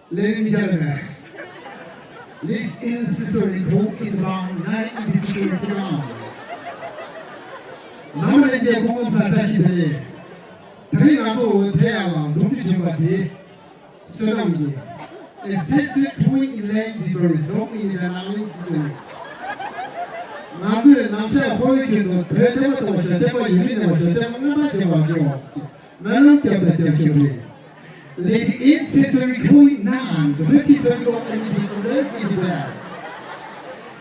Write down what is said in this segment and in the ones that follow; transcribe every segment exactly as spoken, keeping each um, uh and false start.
Ladies and gentlemen, this is Sister Rico in the Bang, nine in the Sister Rico. ནམ་རེ་རྒྱལ་ཁོང་ས་བཀྲ་ཤིས་བདེ་ལེགས། དེ་རིང་ང་ཚོ་དེ་ཡང་ལ་འཛོམས་རྒྱུ་བྱུང་བ་དེ། བསོད་ནམས་ཡིན། ཨེ་སེ་སི་ཐུ་ཨིན་ལན་འདི་བར་བཟོ་ཨིན་ལན་ནང་ལིང་ཚུ་ཟེར། ང་ཚོས་ནམ་ཞག་ཧོའི་ཁྱོད་དང་བོད་བསྟན་པ་དང་བཤད་བསྟན་པ་ཡུལ་མི་གནས་པ་བཤད་བསྟན་པ་སྔ་ན་བསྟན་པ་བྱེད་བ། སྨོན་ལམ་བརྒྱབ་དང་བརྒྱབ་བཞིན་རེད། Lady in Caesar going on, the British are going in this world in the past.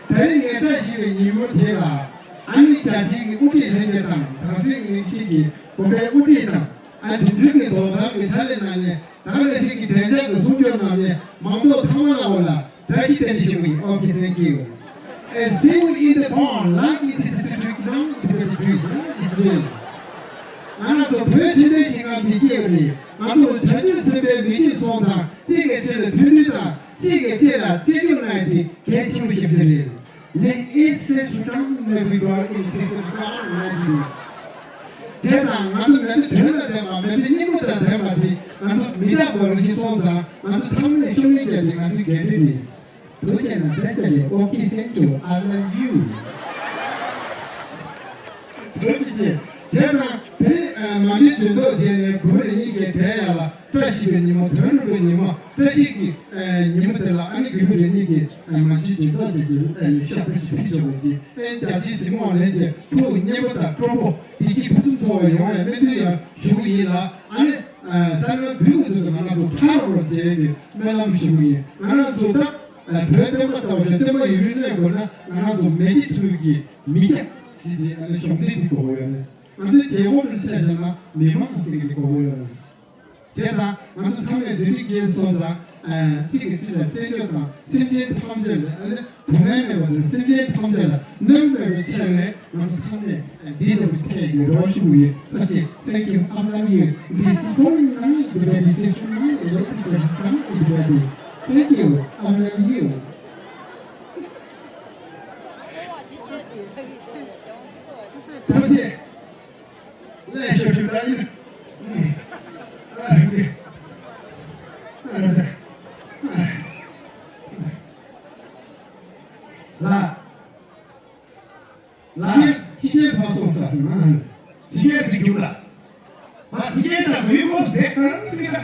དེ་རིང་ངས་བཀྲ་ཤིས་པའི་ཉིན་མོ་དེ་ལ་ཨ་ནི་རྒྱ་ཆེའི་དབུ་ཁྲིད་ལྷན་རྒྱས་དང་དྭངས་སིང་ངེ་ཤེས་ཀྱི་དགོན་པའི་དབུ་ཁྲིད་དང་ཨ་འགྲིམ་འགྲུལ་གྱི་དོ་དམ་གྱི་ཕྱག་ལས་གནང་མཁན་དང་ལས་བྱེད་ཀྱི་བདེ་འཇགས་ཀྱི་སྲུང་སྐྱོབ་གནང་མཁན་མང་ཚོགས་ཚང་མ་ལ་འོ་ལ་བཀྲ་ཤིས་བདེ་ལེགས་ཞུ་གི་ཡིན། Okay, thank you. And see you in the barn, like it is a trick, no, it is a trick, no, it's real. ང་རང་ཚོ་བོད་ཕྱི་ནང་ཞིང་ཁམས་ཀྱི་སྐྱེས་པ་རེད། ང་ཚོ་བྱང་ཆུབ་སེམས་དཔའི་མི་ཆོས་ཚོགས་དང་གཅིག་གིས་གཅིག་ལ་མཐུན་སྒྲིལ་དང་གཅིག་གིས་གཅིག་ལ་བརྩི་འཇོག་གནང་ཡ་དེ་གལ་ཆེན་པོ་ཞིག་རེད། Let it say to them that we were in season one ninety. དེ་དང་ང་ཚོ་མི་ཚེ་དོན་དང་ལྡན་པ་མི་ཚེ་སྙིང་པོ་དང་ལྡན་པ་དེ་ང་ཚོ་མི་རྟག་པ་རང་བཞིན་སོང་ཙང་ང་ཚོ་ཚང་མས་ཤུགས་སྣོན་བརྒྱབ་སྟེ་ང་ཚོའི་འགན་འཁྲི་རེད། ཐུགས་རྗེ་གནང་བཀྲ་ཤིས་བདེ་ལེགས། Okay, thank you. I love you. ཐུགས་རྗེ་ཆེ། བྱས་ཙང་དེ་མ་གཞི་ཇུས་གཏོགས་བྱས་ནས་གུ་རུ་རེ་གཉིས་ཀྱི་དེ་ཡ་ལ་བཀྲ་ཤིས་པའི་ཉིན་མོ་དོན་གྲུབ་པའི་ཉིན་མོ་བཀྲ་ཤིས་ཀྱི་ཉིན་མོ་དེ་ལ་ཨ་ནི་གུ་རུ་རེ་གཉིས་ཀྱི་མ་གཞི་ཇུས་གཏོགས་བྱས་ཀྱི་ཤ་བཀྲ་ཤིས་ཕུལ་ཆོག་པ་ཅིག་རྒྱ་ཆེའི་གཟིགས་མོ་ལྷན་རྒྱས་ཐུགས་མཉེས་པོ་དང་སྤྲོ་པོ་བདེ་སྐྱིད་ཕུན་སུམ་ཚོགས་པ་ཡོང་བའི་སྨོན་འདུན་ཡང་ཞུ་གི་ཡིན་ལ། ཨ་ནི་ས་གནས་འདུས་ཀྱི་དུས་སུ་ང་རང་ཚོ་ཁྲ་རོག་རོག་བྱེད་ཀྱི་སྨོན་ལམ་ཞུ་གི་ཡིན། ང་རང་ཚོ་ད་བོད་བསྟན་པ་ལྟ་བུ་ཞིག་བསྟན་པ་ཡུན་རིང་གནས་དགོས་ན་ང་རང་ཚོ་མེ་ཁྱི་ཐུལ་གྱི་མི་སྐྱ་སྲིད་དེ་ཨ་ནི་གཞོན་སྐྱེས་དེ་དགོས་ཀྱི་ཡོད་རེད། ང་ཚོའི་རྒྱལ་ཁབ་ལ་ཆ་བཞག་ན་མི་མང་སྲིད་ཀྱི་དགོས་ཀྱི་ཡོད་རེད། དེ་དང་ང་ཚོ་ཚང་མས་བདེ་སྐྱིད་སྐྱེལ་སོང་ཙང་གཅིག་གིས་གཅིག་ལ་བརྩེ་འཇོག་དང་སེམས་ཅན་ཐམས་ཅད་ལ་ཨ་ནི་དུ་མའི་མེད་པ་དང་སེམས་ཅན་ཐམས་ཅད་ལ་གནོད་མེད་པའི་ཆེད་ལས་ང་ཚོ་ཚང་མས་འདི་ལྟ་བུའི་ཐད་ཀྱི་རེ་བ་ཞུ་གི་ཡོད། ཐུགས་རྗེ་ཆེ། Thank you. I love you. This is going on. The best decision. Thank you. I love you. ཐུགས་རྗེ་ཆེ། ལས་ཤོར་ཤོར་ད་ཡིན། ཨ་རེད། ཨ་རེད། ལ། ལ་ཡིན་ཅི་བྱེད་ཕ་སོང་ས་ཟིན་མ་ཧན། ཅི་བྱེད་ཅི་རྒྱུག་ལ། ཕ་ཅི་བྱེད་ད་མི་ཡུལ་ཁོ་སྟེ་ཁང་སི་ལ།